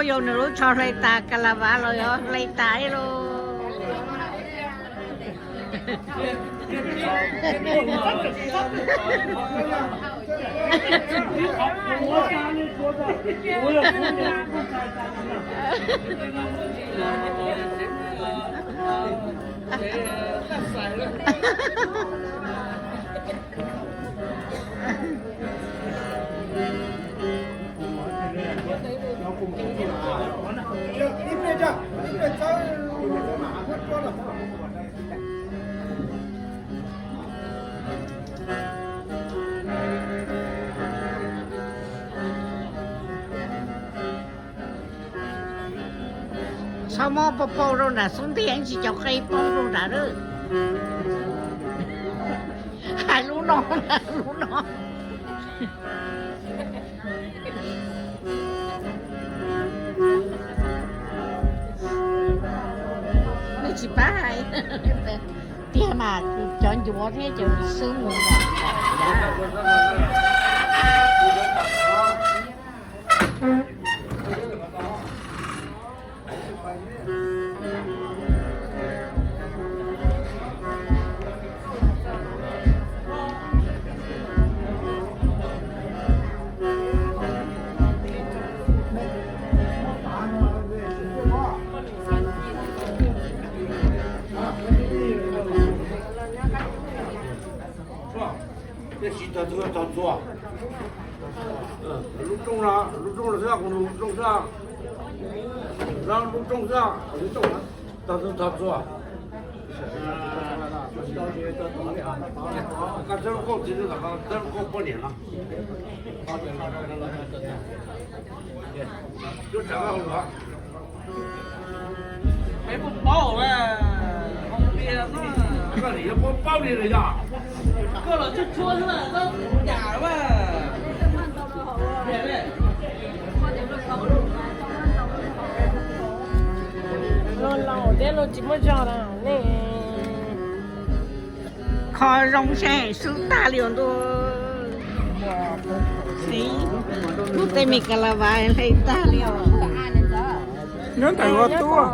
Yog nws lub tsho hle tas, kas las vas los yog hle tas lauj. Txhob muab pau pau rau nram xub ntiag, tsis cov qe poob rau nrad lawm. Hais lub no, lub no. Nej tsis pab hais tiag mas, cov ncuav thiab cov xwb mus. Lub rooj no, lub rooj no xwb, lub rooj xwb, lub rooj xwb, tag txhua tag txhua. Koj txawb lub kauj txiv, txawb lub kauj poj niam no. Peb puas paub, koj li yuav paub li los yog koj los tshuab tshuab xwb na, tab kuv yam mas. Los laus thiab los tsis muaj zog na nej. Kho zoo seb xwb tag li os ntuj. Xib, lub tej me kas las vas hle tag li os. Nyob ntawm ua tuaj.